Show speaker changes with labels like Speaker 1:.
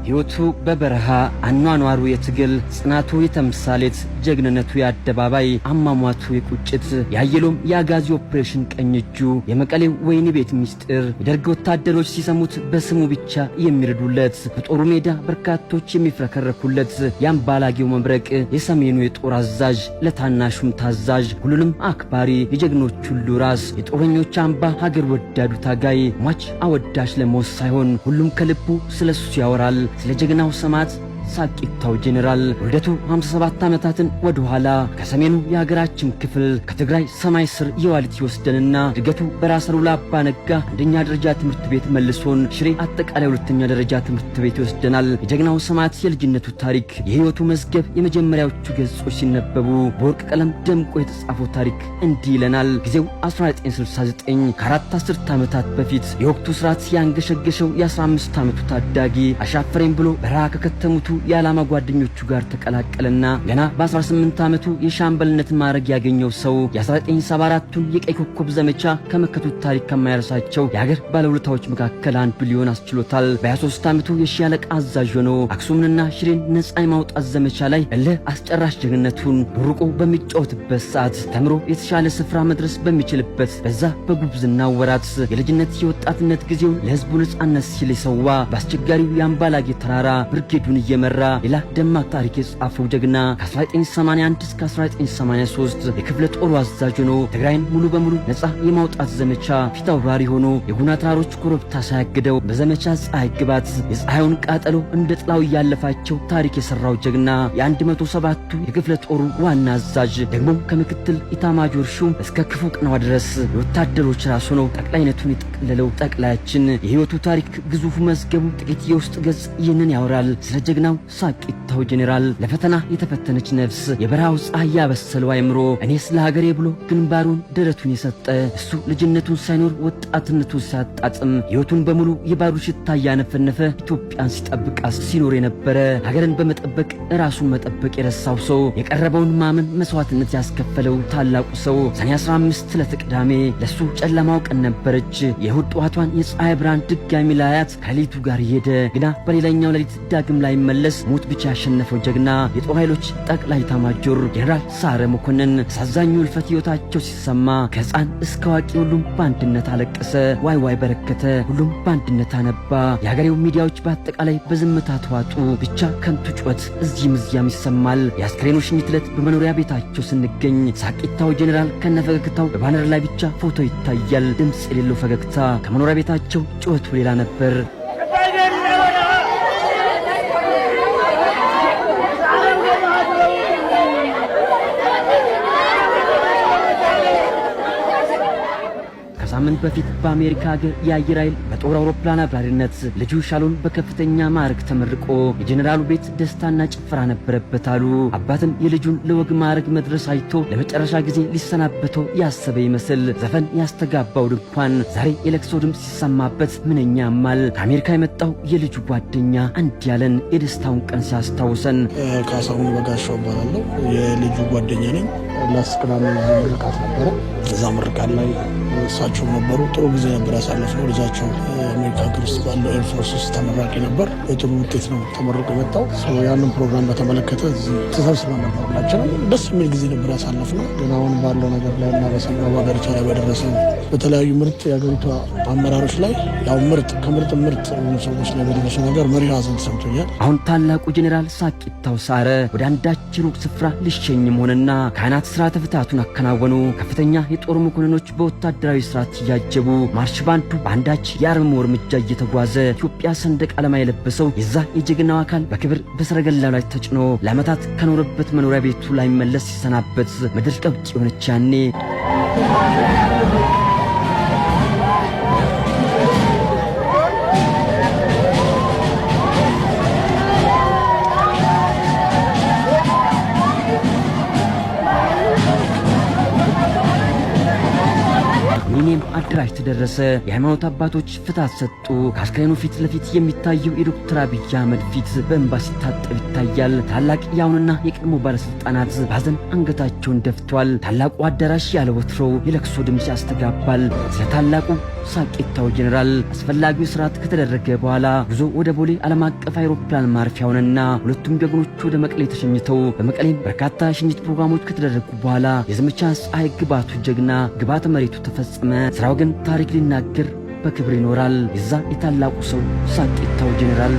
Speaker 1: ሕይወቱ በበረሃ፣ አኗኗሩ የትግል፣ ጽናቱ የተምሳሌት፣ ጀግንነቱ የአደባባይ፣ አሟሟቱ የቁጭት፣ የአየሎም የአጋዚ ኦፕሬሽን ቀኝ እጁ፣ የመቀሌው ወህኒ ቤት ምስጢር፣ የደርግ ወታደሮች ሲሰሙት በስሙ ብቻ የሚርዱለት፣ በጦሩ ሜዳ በርካቶች የሚፍረከረኩለት፣ የአምባላጌው መብረቅ፣ የሰሜኑ የጦር አዛዥ፣ ለታናሹም ታዛዥ፣ ሁሉንም አክባሪ፣ የጀግኖች ሁሉ ራስ፣ የጦረኞች አምባ፣ ሀገር ወዳዱ ታጋይ፣ ሟች አወዳሽ ለሞት ሳይሆን ሁሉም ከልቡ ስለሱ ያወራል። ስለ ጀግናው ሰማዕት ሳቂታው ጄኔራል። ውልደቱ 57 ዓመታትን ወደ ኋላ ከሰሜኑ የሀገራችን ክፍል ከትግራይ ሰማይ ስር የዋሊት ይወስደንና እድገቱ በራስ አሉላ አባ ነጋ አንደኛ ደረጃ ትምህርት ቤት መልሶን ሽሬ አጠቃላይ ሁለተኛ ደረጃ ትምህርት ቤት ይወስደናል። የጀግናው ሰማዕት የልጅነቱ ታሪክ፣ የሕይወቱ መዝገብ የመጀመሪያዎቹ ገጾች ሲነበቡ በወርቅ ቀለም ደምቆ የተጻፈው ታሪክ እንዲህ ይለናል። ጊዜው 1969፣ ከ4 አስርት ዓመታት በፊት የወቅቱ ስርዓት ያንገሸገሸው የ15 ዓመቱ ታዳጊ አሻፈረኝ ብሎ በረሃ ከከተሙቱ የዓላማ ጓደኞቹ ጋር ተቀላቀለና ገና በ18 ዓመቱ የሻምበልነት ማዕረግ ያገኘው ሰው የ1974ቱን የቀይ ኮከብ ዘመቻ ከመከቱት ታሪክ ከማይረሳቸው የሀገር ባለውለታዎች መካከል አንዱ ሊሆን አስችሎታል። በ23 ዓመቱ የሺህ አለቃ አዛዥ ሆኖ አክሱምንና ሽሬን ነፃ የማውጣት ዘመቻ ላይ እልህ አስጨራሽ ጀግንነቱን ቦርቆ በሚጫወትበት ሰዓት፣ ተምሮ የተሻለ ስፍራ መድረስ በሚችልበት በዛ በጉብዝና ወራት የልጅነት የወጣትነት ጊዜውን ለህዝቡ ነጻነት ሲል የሰዋ፣ በአስቸጋሪው የአምባላጌ ተራራ ብርጌዱን እየመራ ሌላ ደማቅ ታሪክ የጻፈው ጀግና፣ ከ1981 እስከ 1983 የክፍለ ጦሩ አዛዥ ሆኖ ትግራይን ሙሉ በሙሉ ነጻ የማውጣት ዘመቻ ፊት አውራሪ ሆኖ የጉና ተራሮች ኮረብታ ሳያግደው በዘመቻ ፀሐይ ግባት የፀሐዩን ቃጠሎ እንደ ጥላው እያለፋቸው ታሪክ የሰራው ጀግና፣ የ107ቱ የክፍለ ጦሩ ዋና አዛዥ፣ ደግሞም ከምክትል ኢታማጆር ሹም እስከ ክፉ ቀኗ ድረስ የወታደሮች ራስ ሆኖ ጠቅላይነቱን የጠቀለለው ጠቅላያችን የህይወቱ ታሪክ ግዙፉ መዝገቡ ጥቂት የውስጥ ገጽ ይህንን ያወራል። ስለ ጀግናው ሳቂታው ጄኔራል። ለፈተና የተፈተነች ነፍስ፣ የበረሃው ፀሐይ ያበሰለው አይምሮ፣ እኔ ስለ ሀገሬ ብሎ ግንባሩን ደረቱን የሰጠ፣ እሱ ልጅነቱን ሳይኖር ወጣትነቱን ሲያጣጥም ሕይወቱን በሙሉ የባሩድ ሽታ እያነፈነፈ ኢትዮጵያን ሲጠብቃት ሲኖር የነበረ፣ ሀገርን በመጠበቅ ራሱን መጠበቅ የረሳው ሰው፣ የቀረበውን ማመን መስዋዕትነት ያስከፈለው ታላቁ ሰው። ሰኔ 15 ዕለተ ቅዳሜ ለሱ ጨለማው ቀን ነበረች። የእሁድ ጠዋቷን የፀሐይ ብርሃን ድጋሚ ላያት ከሌሊቱ ጋር ሄደ። ግና በሌላኛው ሌሊት ዳግም ላይመለስ ሞት ብቻ ያሸነፈው ጀግና የጦር ኃይሎች ጠቅላይ ኤታማዦር ጄኔራል ሰዓረ መኮንን አሳዛኙ ሕልፈት ሕይወታቸው ሲሰማ ከሕፃን እስከ አዋቂ ሁሉም በአንድነት አለቀሰ። ዋይ ዋይ በረከተ። ሁሉም በአንድነት አነባ። የሀገሬው ሚዲያዎች በአጠቃላይ በዝምታ ተዋጡ። ብቻ ከንቱ ጩኸት እዚህም እዚያም ይሰማል። የአስክሬኑ ሽኝት ዕለት በመኖሪያ ቤታቸው ስንገኝ ሳቂታው ጄኔራል ከነፈገግታው በባነር ላይ ብቻ ፎቶ ይታያል። ድምፅ የሌለው ፈገግታ። ከመኖሪያ ቤታቸው ጩኸቱ ሌላ ነበር። ከሳምንት በፊት በአሜሪካ ሀገር የአየር ኃይል በጦር አውሮፕላን አብራሪነት ልጁ ሻሎን በከፍተኛ ማዕረግ ተመርቆ የጄኔራሉ ቤት ደስታና ጭፈራ ነበረበት አሉ። አባትም የልጁን ለወግ ማዕረግ መድረስ አይቶ ለመጨረሻ ጊዜ ሊሰናበተው ያሰበ ይመስል ዘፈን ያስተጋባው ድንኳን ዛሬ የለቅሶ ድምፅ ሲሰማበት ምንኛ ያማል። ከአሜሪካ የመጣው የልጁ ጓደኛ አንድ ያለን የደስታውን ቀን ሲያስታውሰን።
Speaker 2: ካሳሁን በጋሻው እባላለሁ። የልጁ ጓደኛ ነኝ። Last ቅዳሜ እዚህ ምርቃት ነበረ። እዛ ምርቃት ላይ እሳቸውም ነበሩ። ጥሩ ጊዜ ነበር ያሳለፍነው። ልጃቸው አሜሪካ ሀገር ውስጥ ባለው Air Force ውስጥ ተመራቂ ነበር። በጥሩ ውጤት ነው ተመርቆ የመጣው። ያንን ፕሮግራም በተመለከተ እዚህ ተሰብስበን ነበር። ሁላችንም ደስ የሚል ጊዜ ነበር ያሳለፍነው። ግን አሁን ባለው ነገር ላይ እና በሰማው በሀገሪቷ ላይ በደረሰው በተለያዩ ምርጥ የሀገሪቷ አመራሮች ላይ፣ ያው ምርጥ ከምርጥ ምርጥ የሆኑ ሰዎች ላይ በደረሰው ነገር መሪር ሐዘን ተሰምቶኛል።
Speaker 1: አሁን ታላቁ ጄኔራል ሳቂታው ሰዓረ ወደ አንዳች ሩቅ ስፍራ ሊሸኝም ሆነና ካህናት ስርዓተ ፍትሐቱን አከናወኑ። ከፍተኛ የጦር መኮንኖች በወታደራዊ ስርዓት እያጀቡ፣ ማርሽ ባንዱ በአንዳች የአርምሞ እርምጃ እየተጓዘ፣ ኢትዮጵያ ሰንደቅ ዓላማ የለበሰው የዛ የጀግናው አካል በክብር በሰረገላው ላይ ተጭኖ ለዓመታት ከኖረበት መኖሪያ ቤቱ ላይመለስ ሲሰናበት ምድር ቀውጢ የሆነች ያኔ። ሚሊኒየም ድራሽ ተደረሰ። የሃይማኖት አባቶች ፍትሐት ሰጡ። ከአስክሬኑ ፊት ለፊት የሚታየው የዶክተር አብይ አህመድ ፊት በእንባ ሲታጠብ ይታያል። ታላቅ የአሁንና የቀድሞ ባለስልጣናት በሐዘን አንገታቸውን ደፍተዋል። ታላቁ አዳራሽ ያለ ወትሮው የለቅሶ ድምፅ ያስተጋባል። ስለ ታላቁ ሳቂታው ጄኔራል አስፈላጊው ስርዓት ከተደረገ በኋላ ጉዞ ወደ ቦሌ ዓለም አቀፍ አይሮፕላን ማረፊያ ሆነና ሁለቱም ጀግኖች ወደ መቀሌ ተሸኝተው በመቀሌም በርካታ ሽኝት ፕሮግራሞች ከተደረጉ በኋላ የዘመቻ ፀሐይ ግባቱ ጀግና ግባተ መሬቱ ተፈጸመ። ስራው ግን ታሪክ ሊናገር በክብር ይኖራል። የዛ የታላቁ ሰው ሳቂታው ጄኔራል።